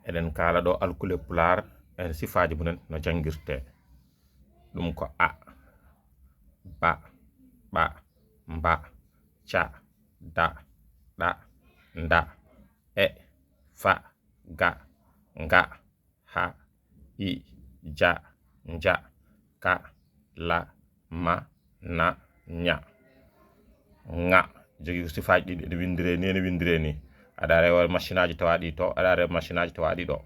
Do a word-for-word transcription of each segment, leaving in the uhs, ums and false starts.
Eɗen kaala ɗo alkule pulaar en sifaaji mumen no janngirtee. Ɗum ko a, ba, ɓa, mba, ca, da, ɗa, nda, e, fa, ga, nga, ha, i, ja, nja, ka, la, ma, na, ña. Ŋa jogii ko sifaaji ɗiɗi, ene winndire ni, ene winndire ni. Aɗa rewa machinaaji tawaaɗi to, aɗa rewa machinaaji tawaaɗi ɗo.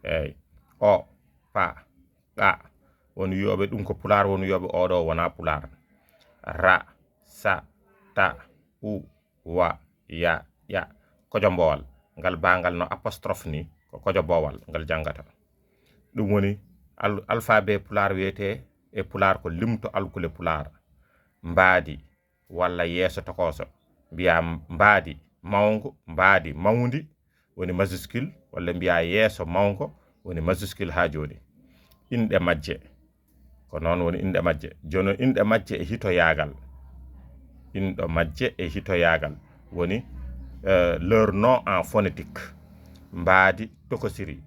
Eeyi. O, pa, ɓa. Won wiyooɓe ɗum ko pulaar, won wiyooɓe oɗo wonaa pulaar. Ra, sa, ta, u, wa, ya, ƴa. Kojombowal. Ngal baangal no apostrophe ni, ko kojombowal ngal janngata. Ɗum woni al-, alphabet pulaar wiyetee e pulaar ko limto alkule pulaar. Mbaadi walla yeeso tokooso. Mbiyaa mbaadi mawngo, mbaadi mawndi woni majuscule, walla mbiyaa yeeso mawngo woni majuscule haa jooni. Inɗe majje. Ko noon woni inɗe majje. Jooni noon inɗe majje e hitoyaagal. Inɗo majje e hitoyaagal woni, euh, leur nom en phonétique. Mbaadi tokosiri,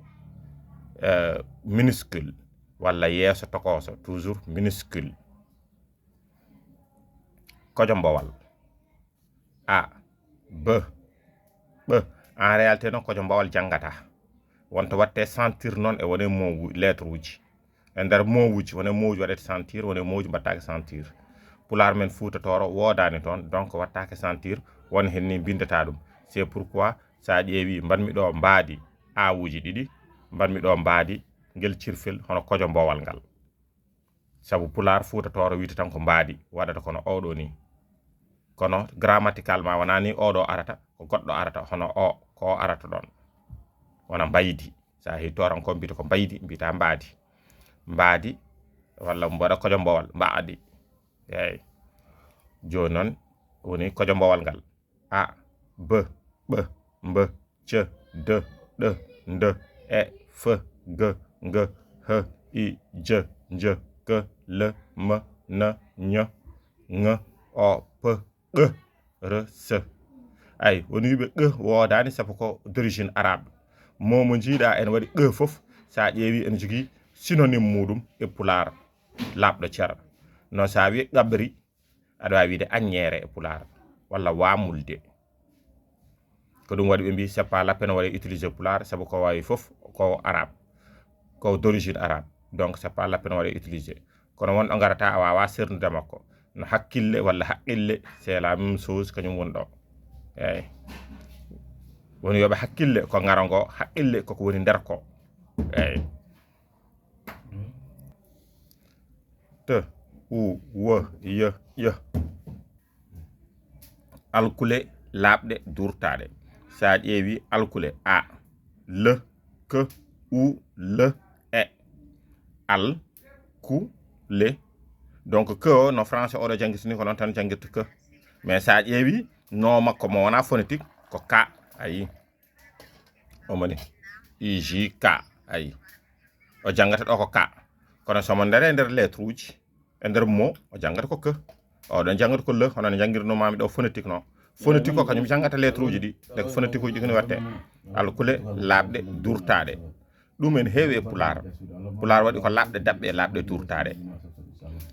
euh, minuscule walla yeeso tokooso, toujours minuscule. Kojombowal. A, B, ɓ. En réalité noon, kojombowal janngata. Wonta waɗte sentir noon e wone mot-, lettre uji. E nder mot uji, wone mot uji waɗete sentir, wone mot uji mbaɗtaake sentir. Pulaar men Fuuta Tooro woodaani toon, donc waɗtaake sentir, won heen ni mbinndata ɗum. C'est pourquoi so a ƴeewi, mbaɗmi ɗo mbaadi, A uji ɗiɗi, mbaɗmi ɗo mbaadi, ngel cirfel hono kojombowal ngal. Sabu pulaar Fuuta Tooro wiyta tan ko mbaadi, waɗata kono oɗo ni. Kono grammaticalement wonaa ni oɗo arata, ko goɗɗo arata, hono o, ko o arata ɗon. Wona mbaydi. So a heɓi toorankoɓe mbiyta ko mbaydi, mbiyta mbaadi. Mbaadi, walla mbaɗa kojombowal, mbaadi. Eeyi. Jooni noon woni kojombowal ngal. A, B, ɓ, mb, c, d, ɗ, nd, e, f, g, ng, h, i, j, nj, k, l, m, n, ñ, ŋ, o, p, q, r, s. Ay, woni wiɓe q woodaani, sabu ko d'origine arabe. Mo mo njiiɗa ene waɗi q fof, so a ƴeewi ene jogii synonyme muɗum e pulaar, laaɓɗo cer. No so a wiyi qabri, aɗa waawi wiide aññeere e pulaar, walla waamulde. Ko ɗum waɗi ɓe mbi c'est pas la peine waɗe utiliser pulaar, sabu ko waawi fof ko arabe, ko d'origine arabe. Donc c'est pas la peine waɗe utiliser. Kono wonɗo ngarata a waawaa sernude makko. No hakkille walla haqqille, c'est la même chose, kañum woni ɗo. Eeyi. Woni yoɓe hakkille ko ngara ngo, haqqille koko woni nder ko. Eeyi. T, U, W, Y, Ƴ. Alkule laaɓɗe duurtaaɗe. So a ƴeewi alkule A, L, K, U, L, E. Al, ku, le. Donc, K o, no français oɗo janngirta ni, ko noon tan janngirta K. Mais so a ƴeewi, no makko mo wonaa phonétique, ko K. Ayi. Omo ni. I J K. Ayi. O janngata ɗo ko K. Kono so mo ndare nder lettre uji, e nder mo, o janngata ko K. Oɗon janngata ko L, hono no janngirnomaami ɗo phonétique no. Phonétique o kañum janngata lettre uji ɗi. Nde ko phonétique uji ɗi ko ni watte. Alkule laaɓɗe durtaaɗe. Ɗum en heewi e pulaar. Pulaar waɗi ko laaɓɗe daɓɓe e laaɓɗe durtaaɗe.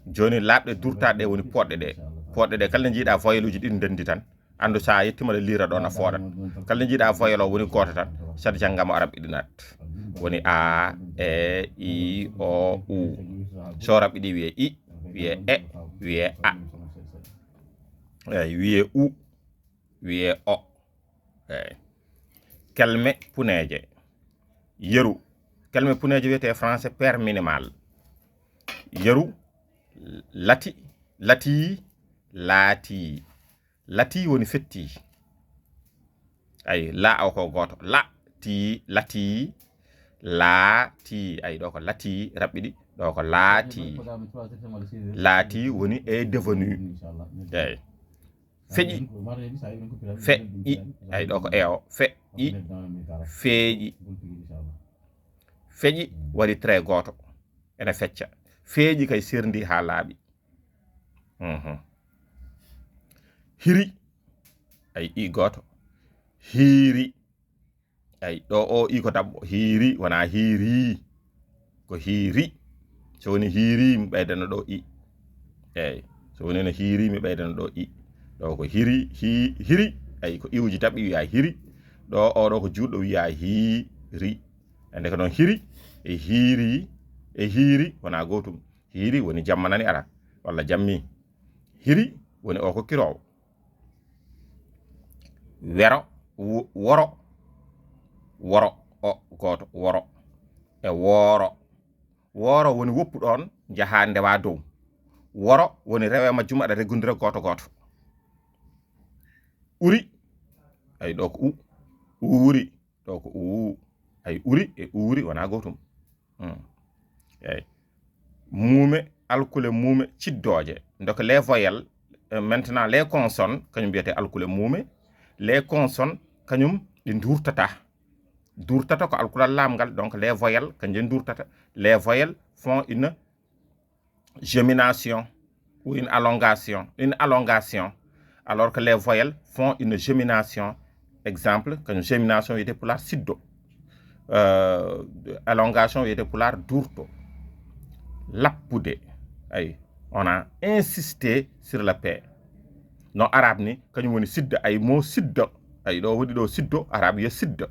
Jooni laaɓɗe durtaaɗe ɗe woni poɗɗe ɗe. Poɗɗe ɗe kala nde njiiɗa voyelle uji ɗiɗi ndenndi tan. Anndu so a yettiima ɗo liira ɗo na fooɗat. Kala nde njiiɗa voyelle o woni gooto tan. Saɗa jannga mo a raɓɓiɗinat. Woni A, E, I, O, U. So raɓɓiɗi wiyee I, wiyee E, wiyee A. Eeyi, wiyee U, wiyee O. Eeyi. Kelme puneeje. Yeru. Kelme puneeje wiyetee français paire minimale. Yeru, lati, latii, laatii. Latii woni fettii. Ayi, la o ko gooto. La, tii, latii, laatii. Ayi, ɗo ko latii, raɓɓiɗi. Ɗo ko laatii. Laatii woni est devenu. Eeyi. Feƴi. Feƴi. Ayi, ɗo ko e o. Feƴi. Feeƴi. Feƴi waɗi trait gooto. Ene fecca. Feeƴi kay serndi haa laaɓi. Mhm. Hiri. Ayi, i gooto. Hiiri. Eyi, ɗo o i ko daɓɓo. Hiiri, wonaa hiiri. Ko hiiri. So woni hiiri, mi ɓeydana ɗo i. Eyi, so woni no hiiri, mi ɓeydana ɗo i. Ɗo ko hiri, hi, hiri. Eyi, ko iwuji daɓɓi wiya hiri. Ɗo o ɗo ko juutɗo wiya hiiri. E ndeke noon hiri, e hiiri, e hiiri, wonaa gootum. Hiiri woni jamma nani ara, walla jammi. Hiri woni o ko kiroowo. Wero, wo-, woro, woro, o gooto, woro. E wooro. Wooro woni woppu ɗoon, njahaa ndewa dow. Woro woni rewe majjum aɗa reggondira gooto gooto. Uri, eyi ɗo ko u, uuri, ɗo ko u, eyi uri e uuri wonaa gootum. Hmm. Eyi. Muume, alkule muume, ciddooje. Donc les voyelles, euh, maintenant les consonnes, kañum mbiyetee alkule muume. Les consonnes, kañum ɗi nduurtata. Nduurtata ko alkulal laamngal, donc les voyelles, kañum nduurtata. Les voyelles font une gémination ou une allongation, une allongation, alors que les voyelles font une gémination. Exemple, kañum gémination wiyetee pulaar siddo. Euh, allongation wiyetee pulaar duurto. Lappude. Eyi, on a insisté sur le P. No arabe ni, kañum woni sidda, eyi mo sidda. Eyi ɗo waɗi ɗo siddo, arabe wiya sidda.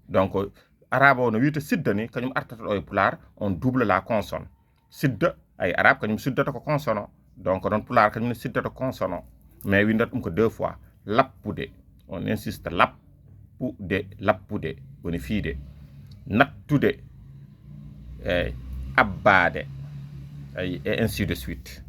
Donc, arabe o no wiyta sidda ni, kañum artata ɗo e pulaar, on double la consonne. Sidda, eyi arabe kañum siddata ko consonne o. Donc noon pulaar kañum ne siddata consonne o. Mais winndata ɗum ko deux fois. Lappude. On insiste, lappude, lappude. Woni fiide. Nattude. Eyi, abbaade. Eyi, et ainsi de suite.